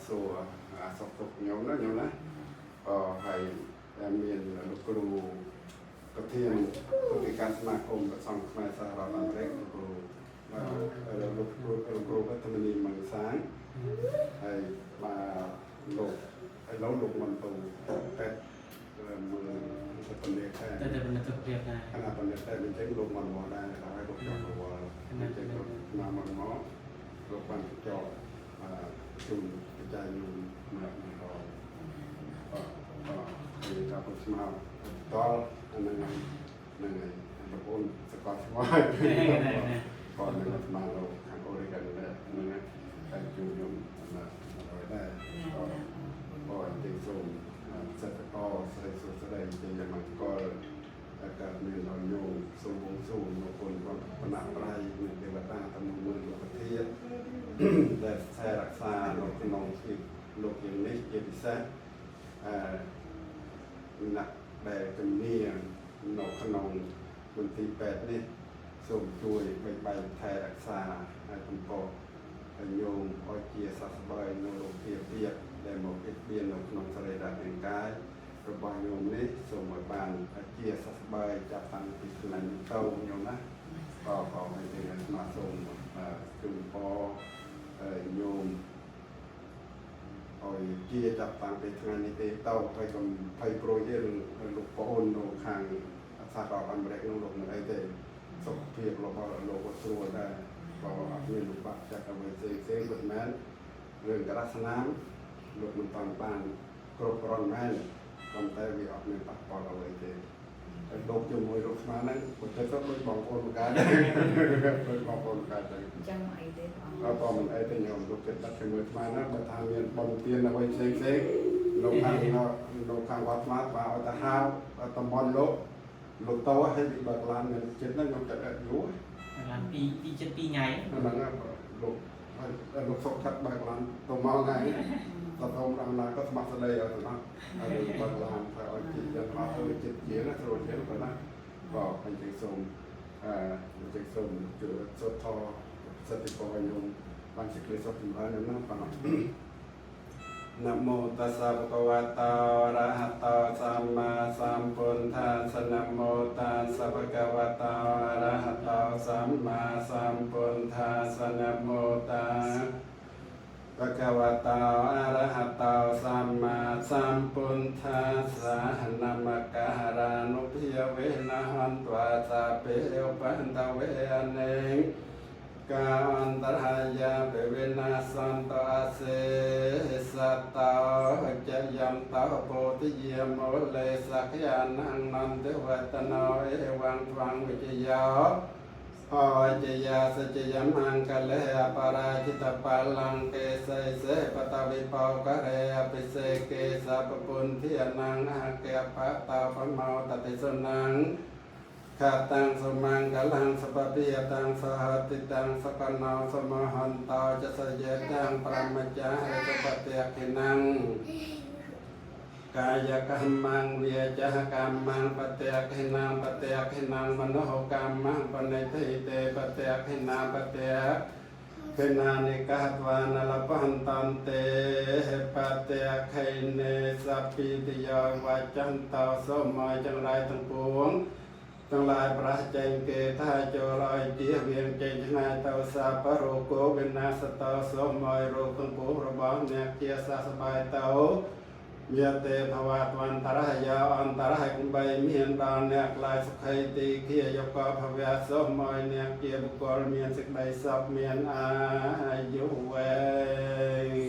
សួរអាសុខទុក្ខញោមណាញោមណាក៏ហើយដែលមានលោកគ្រូប្រធានពុទ្ធិការសមាគមព្រះសង្ឃខ្មែរសហរដ្ឋអាមេរិកលោកគ្រូបាទលោកគ្រូលោកគ្រូវត្តមនីមង្សាងហើយបាទលោកឥឡូវលោកមិនទៅពេទ្យមើលទៅពលាខែ តែតែមិនទៅព្រៀបដែរ ខណៈបណ្ឌិតតែអញ្ចឹងលោកមិនមកដែរហើយលោកចង់ប្រវល់អញ្ចឹងលោកមកមកមកលោកបានចោតបាទជូនបច្ច័យញោមមកមកដល់បាទបាទហើយការពុស្មៅដល់អាហ្នឹងហ្នឹងហើយបងប្អូនសកលស្គាល់គាត់នឹងអាត្មាលោកខាងអូរិកានដែរហ្នឹងហើយតែជូនញោមមកដល់ដែរក៏ក៏អញ្ចឹងសូមសិទ្ធិកស្រីសុស្ដីជ័យមង្គល តែកើតមានដល់ញោមសូមបួងសួងលោកគុណវត្តបណៈប្រៃនិងទេវតាតាមមើលលោកធាតុ ដែលថែរក្សានៅក្នុងជីវិតលោកយ៉ាងនេះជាពិសេសអឺអ្នកដែលជំនាញនៅក្នុងមន្ទីរពេទ្យនេះសូមជួយបីបែកថែរក្សាហើយកំពកឲ្យញោមឲ្យជាសះស្បើយនៅលោកភាពទៀតដែលមកបៀតបៀននៅក្នុងសរីរៈរាងកាយ របស់ញោមនេះសូមឲ្យបានជាសះស្បើយចាប់តាំងពីថ្ងៃនេះទៅញោមណាក៏ក៏ឲ្យទេអាត្មាសូមជូនពរញោមឲ្យជាចាប់តាំងពីថ្ងៃនេះទេទៅហើយកុំភ័យព្រួយទេលោកប្អូននៅខាងសហរដ្ឋអាមេរិកនោះលោកមិនអីទេសុខភាពរបស់លោកក៏ស្រួលដែរក៏អត់មានលំបាកចាក់អ្វីផ្សេងផ្សេងពិតមែនរឿងក្រាស់ស្នាមលោកមិនតាន់បានគ្រប់គ្រាន់មែន ប៉ុន្តែវាអត់មានប៉ះពាល់អ្វីទេហើយលោកជាមួយលោកស្មានហ្នឹងព្រោះទៅដូចបងប្អូនមកកើតដូចបងប្អូនកើតដែរ អញ្ចឹងអីទេព្រះអង្គ អត់ក៏មិនអីទេញោមលោកចិត្តបាត់ជាមួយស្មានហ្នឹងបើថាមានបុណ្យទានអ្វីផ្សេងផ្សេងលោកខាងលោកខាងវត្តស្មានបើឲ្យទៅហៅតំបន់លោកលោកតោឲ្យវិបើកឡានមានចិត្តហ្នឹងខ្ញុំចិត្តយូរ ឡាន2 2ចិត្ត2ថ្ងៃ ហ្នឹងលោកលោកសុកចិត្តបើកឡានទៅមកថ្ងៃតធំដល់ណាក៏ស្ម័គ្រស្ដីឲ្យទាំងអស់ហើយបើកឡានថាឲ្យជីយ៉ាងអត់ទៅចិត្តជាងស្រួលជាងប៉ុណ្ណាក៏អញ្ចឹងសូមអឺអញ្ចឹងសូមជួយសុទ្ធធសតិពរញោមបានសេចក្តីសុខចម្រើនណាប៉ុណ្ណោះ นะโมตัสสะภะคะวะโตอะระหะโตสัมมาสัมพุทธัสสะนะโมตัสสะภะคะวะโตอะระหะโตสัมมาสัมพุทธัสสะนะโมตัสสะภะคะวะโตอะระหะโตสัมมาสัมพุทธัสสะนะมะกะรานุภิยเวนะหันตวาสะเปอุปันตะเวอเนง กาอันตรายาเปเวนาสันตอาเสสัตตาจะยัมตาโพธิเยโมเลสักยานังนันเทวัตโนเอวังทวังวิจยาหอยยาสจยมังกะเลอปราจิตปาลังเกเสเสปตวิปกะเรอภิเสเกสัพปุนทิยนังอาเกปะตาปะเมาตติสนัง ขาตังสมังกลังสปปิยตังสหติตังสกนาวสมหันตาจะสเยตังปรมจาริสปเตขินังกายกรรมังเวียจกรรมังปเตขินังปเตขินังมโนกรรมังปณิทิเตปเตขินาปเตขินานิกหตวานลปันตันเตปเตขิเนสัพพิติยวัจันตาสมัยจังไรทั้งปวง ទាំងឡាយប្រះចេញគេថាចូលឲ្យជាវៀងចេញឆ្ងាយទៅសាបរោគោវិនាសតោសូមឲ្យរោគទាំងពួងរបស់អ្នកជាសះស្បើយទៅញាទេភវតវន្តរយាអន្តរហេកំបីមានដល់អ្នកឡាយសុខីទីខាយកភវៈសូមឲ្យអ្នកជាបុគ្គលមានសេចក្តីសុខមានអាយុវែង។